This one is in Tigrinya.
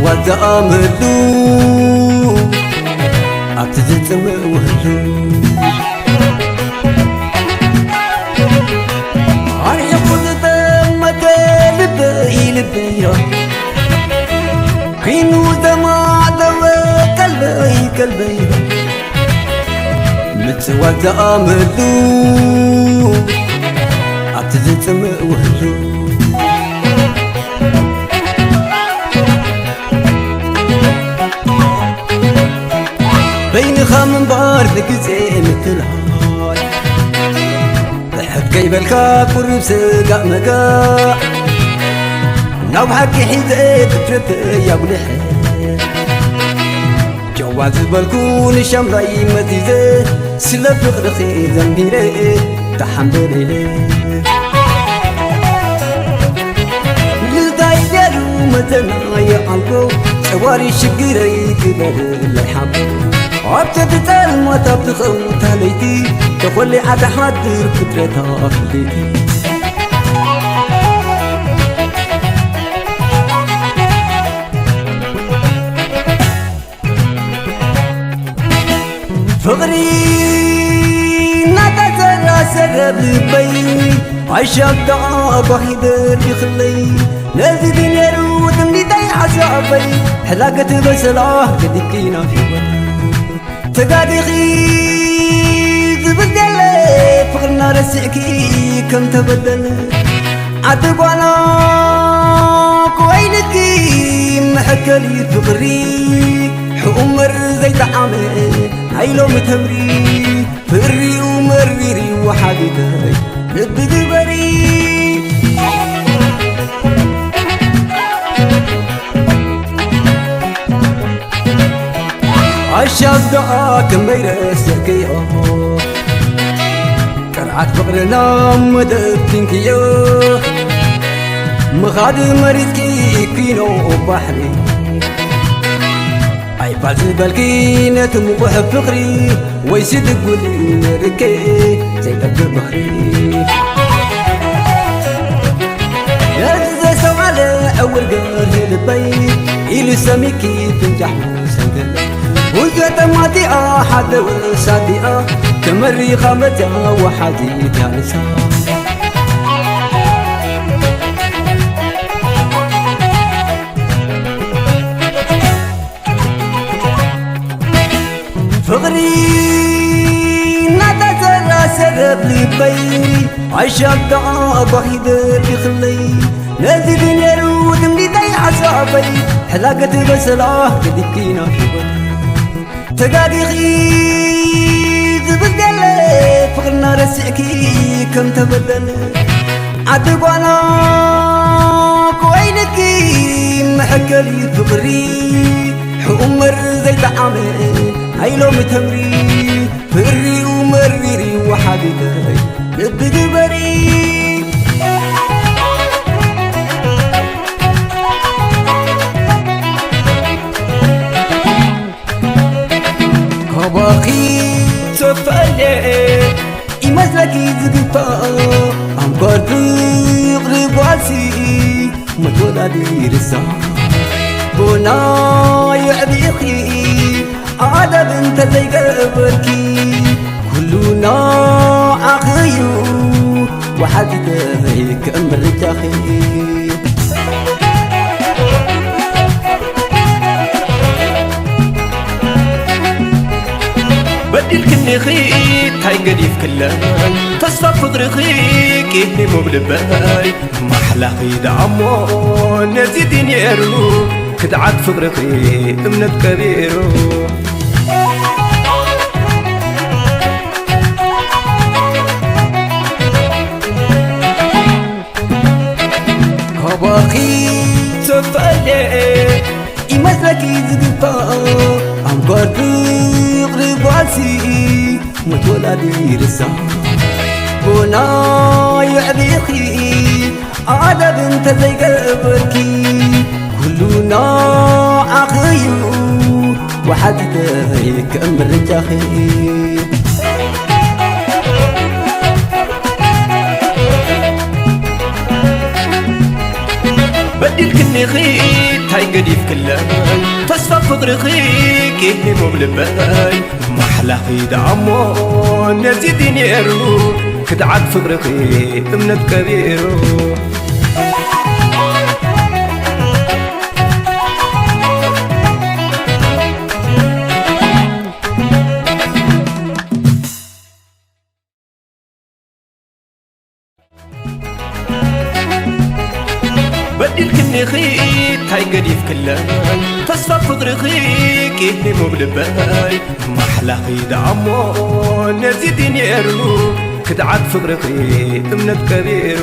ዋዛ ኣመሉ ኣብቲ ዝጽምእ ውህሉ ኣርሒቑ ዝጠመተ ልበይ ልበይ ኮይኑ ዘማዕተወ ቀልበይ ቀልበይ ምጽዋት ዝኣመሉ ኣብቲ ዝጽምእ ውህሉ በይንኻ ምንባር ንግዜ ምትላይ ርሕት ከይበልካ ቁሩብ ስጋእ መጋእ ናብ ሓቂ ሒዘ ድፍረተይ ኣጉልሐ ጀዋ ዝበልኩ ንሻምራይ መዚዘ ስለ ፍቕርኺ ዘንቢረ ተሓንበረ ኢለ ልታይ ገሩ መዘና የዓልቦ ጨዋሪ ሽግረይ ግበረለይ ሓቦ ኣብቲ ብጸልማት ኣብ ትኸውታ ለይቲ ተኾሊዓ ትሓድር ፍጥረታ ፍልይቲ ፍቕሪ እናተዘራ ሰረብ ልበይ ኣሻብ ደኣ ባኺ ደሪኽለይ ነዚ ድኔሩ ትምኒተይ ሓሳበይ ሕላገት በሰላ ገዲፍኪ ናብ ህይወት ተጋዲኺ ዝብል ደለ ፍቕርና ረሲዕኪ ከም ተበደል ዓዲ ጓና ኮይንኪ መሐከሊ ፍቕሪ ሕኡመር ዘይጠዓመ ናይ ሎሚ ተምሪ ፍሪኡ መሪር እዩ ሓቢተይ ልቢ ግበሪ ኣሻብ ደኣ ከመይ ረሲዕክዮ ቅርዓት ፍቕርና መደብቲንክዮ ምኻድ መሪጽኪ ኪኖ ባሕሪ ኣይባል ዝበልኪ ነቲ ምቑሕ ፍቕሪ ወይሲ ድጉል ነርኬ ዘይጠብቕ ባህሪ ነዚ ዘስተውዓለ ዕውር ገርሂ ልበይ ኢሉ ሰሚኪ ፍንጃሕ ሰንገለ ጉዞ ጠማቲኣ ሓደ ወሳዲኣ ተመሪኻ መትያ ወሓዚት ያንሳ ፍቕሪ እናተዘራ ሰረብ ልበይ ኣሻብ ደኣ ኣጓሂ ደሪኽለይ ነዚ ድኔሩ ትምኒተይ ሓሳበይ ሕላገት በሰላ ገዲፍኪ ናብ ህይወት ተጋጊኺ ዝብል የለ ፍቕርና ረሲዕኪ ከም ተበደል ዓዲ ጓና ኮይንኪ መሐከሊ ፍቕሪ ሕኡመር ዘይጠዓመ ናይ ሎሚ ተምሪ ፍሪኡ መሪር እዩ ሓቢተይ ልቢ ግበሪ ካባኺ ተፈልየ ይመስለኪ ዝግባእ ኣንኳር ፍቕሪ ጓልሲ መትወላዲ ርሳ ቦና የዕቢኺ ኣደብ እንተዘይገበርኪ ኩሉ ንዓኺ እዩ ወሓዚተይ ከም ምርጫኺ በዲልክኒኺ እንታይ ገዲፍክለን ተስፋ ፍቕርኺ ቂሂሙ ብልበይ ማሕላኺ ደኣሞ ነዚ ድዩ ነይሩ ክድዓት ፍቕርኺ እምነት ቀቢሩ ካባኺ ተፈልየ ይመስለኪ ዝግባእ ኣንኳር ፍቕሪ ጓልሲ መትወላዲ ርሳ ቦና የዕቢኺ ኣደብ እንተዘይገበርኪ ኩሉ ንዓኺ እዩ ወሓዚተይ ከም ምርጫኺ በዲልክኒኺ እንታይ ገዲፍክለይ ተስፋ ፍቕርኺ ቂሊሙ ብልበይ ማሕላኺ ደኣሞ ነዚ ድዩ ነይሩ ክድዓት ፍቕርኺ እምነት ቀቢሩ። በዲልክኒኺ እንታይ ገዲፍክለይ ተስፋ ፍቕርኺ ቂሊሙ ብልበይ ማሕላኺ ደኣሞ ነዚ ድዩ ነይሩ ክድዓት ፍቕርኺ እምነት ቀቢሩ።